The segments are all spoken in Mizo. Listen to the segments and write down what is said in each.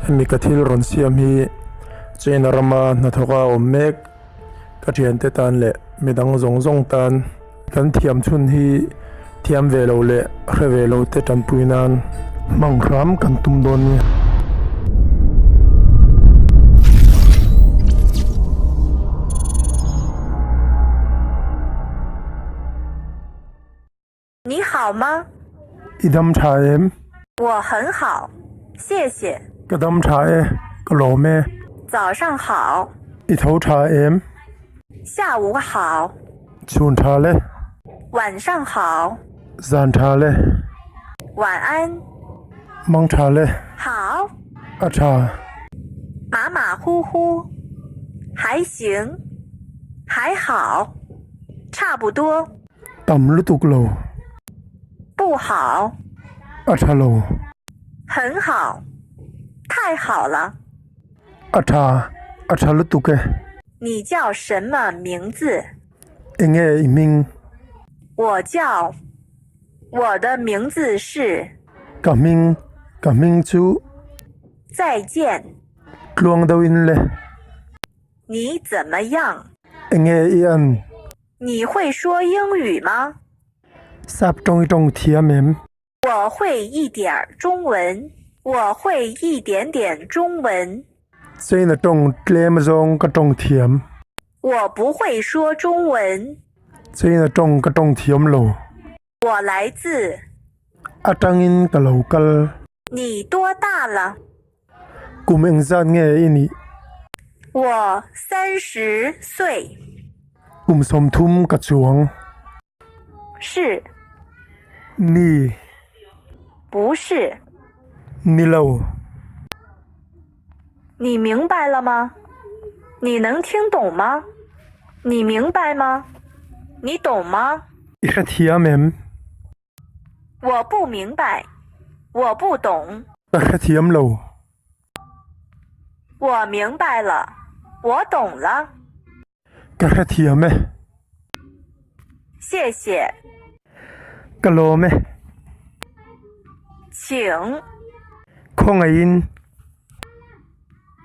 Hemi ka thil rawn siam hi China rama hnathawka awm mek ka thiante tan leh midang zawng zawng tan kan thiam chhun hi thiam ve lo leh hre ve lo te tanpui nan hmang hram kan tum dawn nia. 你好吗？ I dam tha em? 我很好， 谢谢。 Ka dam tha e, ka lawm e. 早上好。 I tho tha em? 下午好。 Chhun tha le. 晚上好。 Zan tha le. 晚安。 Mang tha le. 好。 A tha. 马马虎虎。 还行。 还好。 差不多。 Tam lutuk lo. 不好。 A tha lo. 很好。 太好了。 A tha. A tha lutuk e. 你叫什么名字？ Eng nge i hming? 我叫。 我的名字是。 Ka hming. Ka hming chu. 再见。 Tluang deuhin le. 你怎么样？ Eng nge i an? 你会说英语吗？ Sap tawng i tawng thiam em? 我会一点儿中文。 我会一点点中文。 China tawng tlem zawng ka tawng thiam. 我不会说中文。 China tawng ka tawng thiam lo. 我来自。 Atangin ka lo kal. 你多大了？ Kum engzat nge i nih? 我30岁。 Kum 30 ka chuang. 是。 Ni. 不是。 Ni lo. 你明白了吗？ 你能听懂吗？ 你明白吗？ 你懂吗？ I hrethiam em? 我不明白。 我不懂。 Ka hrethiam lo. 我明白了。 我懂了。 Ka hrethiam e. 谢谢。 Ka lawm e. 请。 Khawngaihin.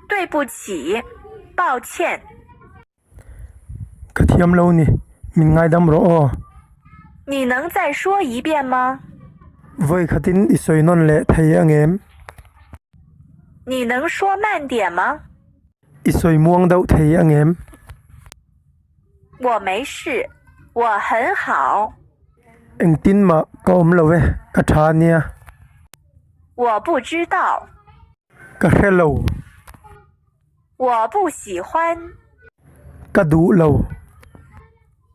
对不起， 抱歉。 Ka thiam lo ni, min ngaidam rawh aw. 你能再说一遍吗？ Vawi khatin i sawi nawn leh thei ang em? 你能说慢点吗？ I sawi muang deuh thei ang em? 我没事， 我很好。 Engtin mah ka awm lo e, ka tha nia. 我不知道。 Ka hre lo. 我不喜欢。 Ka duh lo.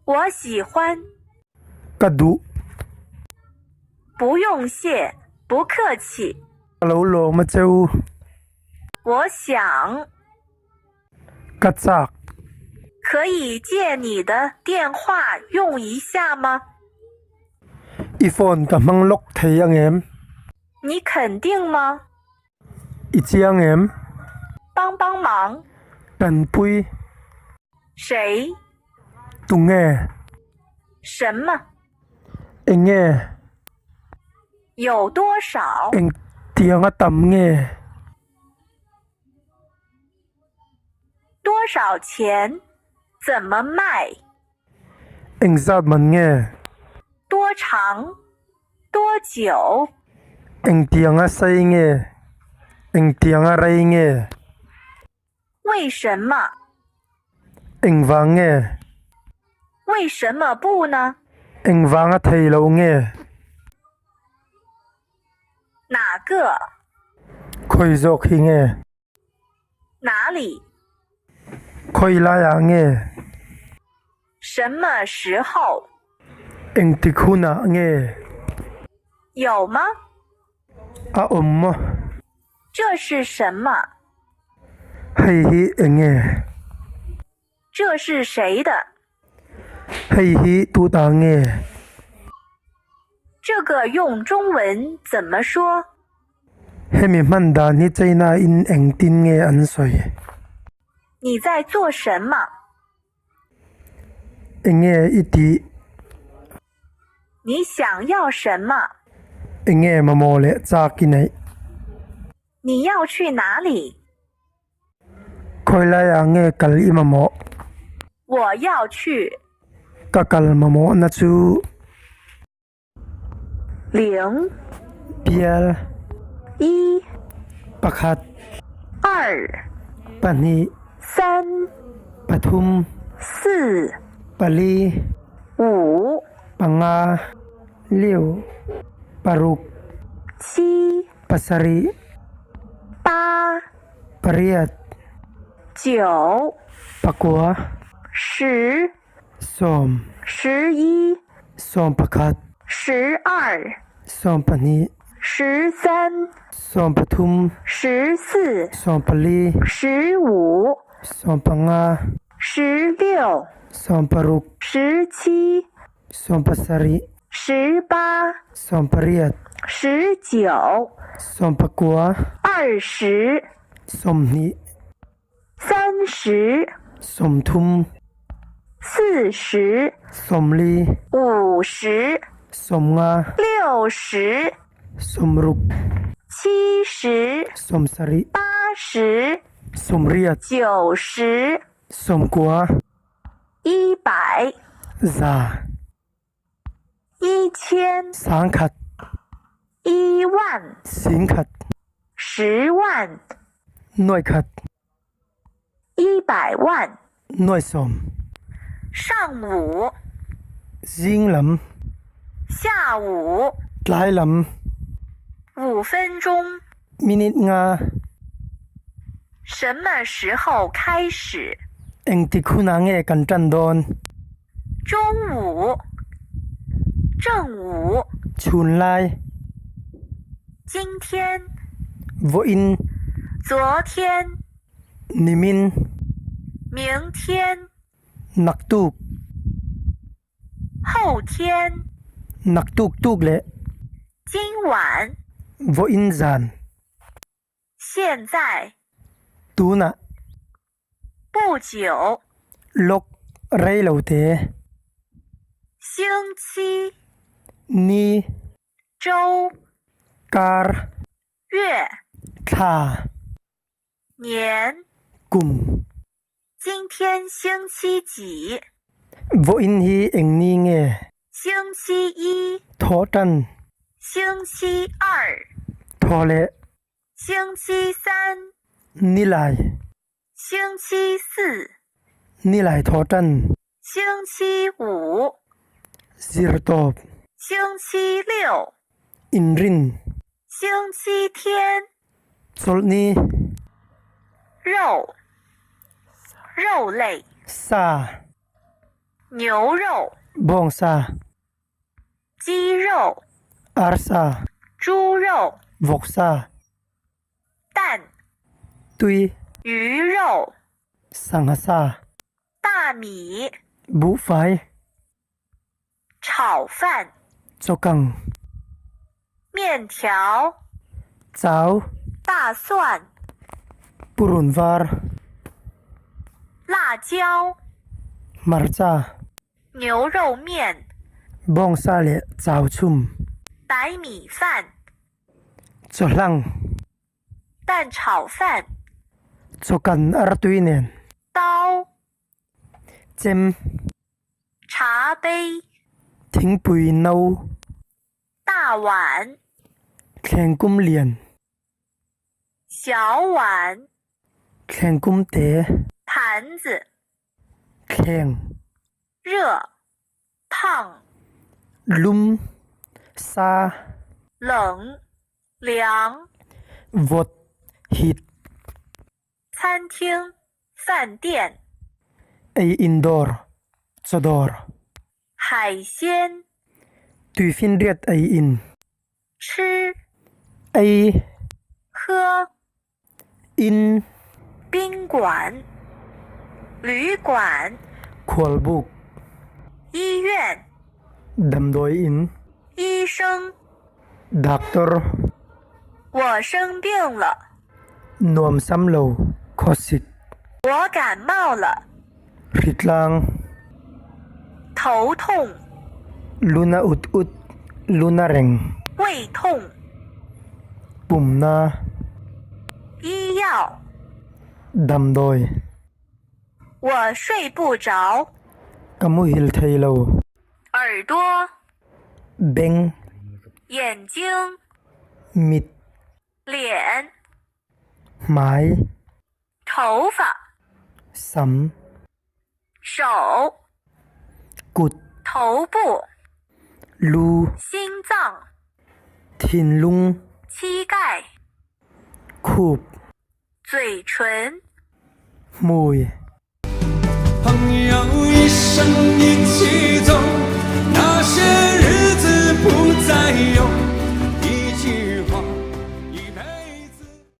我喜欢。 Ka duh. 不用谢， 不客气。 Ka lo lawm a che u. 我想。 Ka chak. 可以借你的电话用一下吗？ I phone ka hmang lawk thei ang em? 你肯定吗？ I chiang em? 帮帮忙。 Tanpui. 谁？ Tunge. 什么？ Eng nge? 有多少？ Eng tianga tam nge? 多少钱？ 怎么卖？ Eng zat man nge? 多长？ 多久？ Eng tianga sei nge? Eng tianga rei nge? 为什么？ Eng vang nge? 为什么不呢？ Eng vanga thei lo nge? 哪个？ Khawi zawk hi nge? 哪里？ Khawi laiah nge? 什么时候？ Eng tik hunah nge? 有吗？ A awm maw? 这是什么？ Hei hi eng nge? 这是谁的？ Hei hi tu ta nge? 这个用中文怎么说？ Hemi hman dan hi China in engtin nge an sawi? 你在做什么？ Eng nge i tih? 你想要什么？ Eng nge mamawh leh chak i neih? 你要去哪里？ Khawi laiah nge kal i mamawh? 我要去。 Ka kal mamawhna chu. 零。 Bial. 一。 Pakhat. 二。 Pahnih. 三。 Pathum. 四。 Pali. 五。 Panga. 六. Paruk. 七。 Pasarih. 八。 Pariat. 九。 Pakua. 十。 Sawm. 11。 Sawmpakhat. 12。 Sawmpahnih. 13。 Sawmpathum. 14。 Sawmpali. 15。 Sawmpanga. 16。 Sawmparuk. 17。 Sawmpasarih. 18。 Sawmpariat. 19。 Sawmpakua. 20。 Sawmhnih. 30。 Sawmthum. 40。 Sawmli. 50。 Sawmnga. 60。 Sawmruk. 70。 Sawmsarih. 80。 Sawmriat. 90。 Sawmkua. 100。 Za. 1000。 Sangkhat. 1万。 Singkhat. 10万。 Nuaikhat. 100万。 Nuaisawm. 上午。 Zing lam. 下午。 Tlai lam. 5分钟。 Minute nga. 什么时候开始？ Engtik hunah nge kan ṭan dawn? 中午。正午。 Chhun lai. 今天。 Vawiin. 昨天。 Nimin. 明天。 Naktuk. 后天。 Naktuk tuk leh. 今晚。 Vawiin zan. 现在。 Tunah. 不久。 Lawk rei lo te. 星期。 Ni. 周。 Kar. 月。 Thla. 年。 Kum. 今天星期几？ Vawiin hi eng ni nge? 星期一。 Thawhṭan. 星期二。 Thawhleh. 星期三。 Nilai. 星期四。 Nilaithawhṭan. 星期五。 Zirtawp. 星期六。 Inrin. 星期天。 Chawlhni. 肉。肉类。 Sa. 牛肉。 Bawngsa. 鸡肉。 Arsa. 猪肉。 Vawksa. 蛋。 Tui. 鱼肉。 Sangha sa. 大米。 Buhfai. 炒饭。 Chawkang. 面条。 Chau. 大蒜。 Purun var. 辣椒。 Hmarcha. 牛肉面。 Bawngsa leh chau chhum. 白米饭。 Chaw hlang. 蛋炒饭。 Chawkan artui nen. 刀。 Chem. 茶杯。 Thingpui no. 大碗。 Thleng kum lian. 小碗。 Thleng kum te. 盘子。 Thleng. 热。烫。 Lum. Sa. 冷。凉。 Vawt. Hit. 餐厅。饭店。 Ei in dawr. Chaw dawr. 海鲜。 Tuifinriat ei in. 吃。 Ei. 喝。 In. 宾馆。旅馆。 Khualbuk. 医院。 Damdawi in. 医生。 Doctor. 我生病了。 Nuam sam lo. Khawsik. 我感冒了。 Hritlang. 头痛。 Lu na ut ut. Lu na reng. 胃痛。 Pum na. 药。 Damdawi. 我睡不着。 Ka muhil thei lo. 耳朵。 Beng. 眼睛。 Mit. 脸。 Hmai. 头发。 Sam. 手。 Kut. 头部。 Lu. 心脏。 Thinlung. 膝盖。 Khup. 嘴唇。 Hmui. 朋友一生一起走。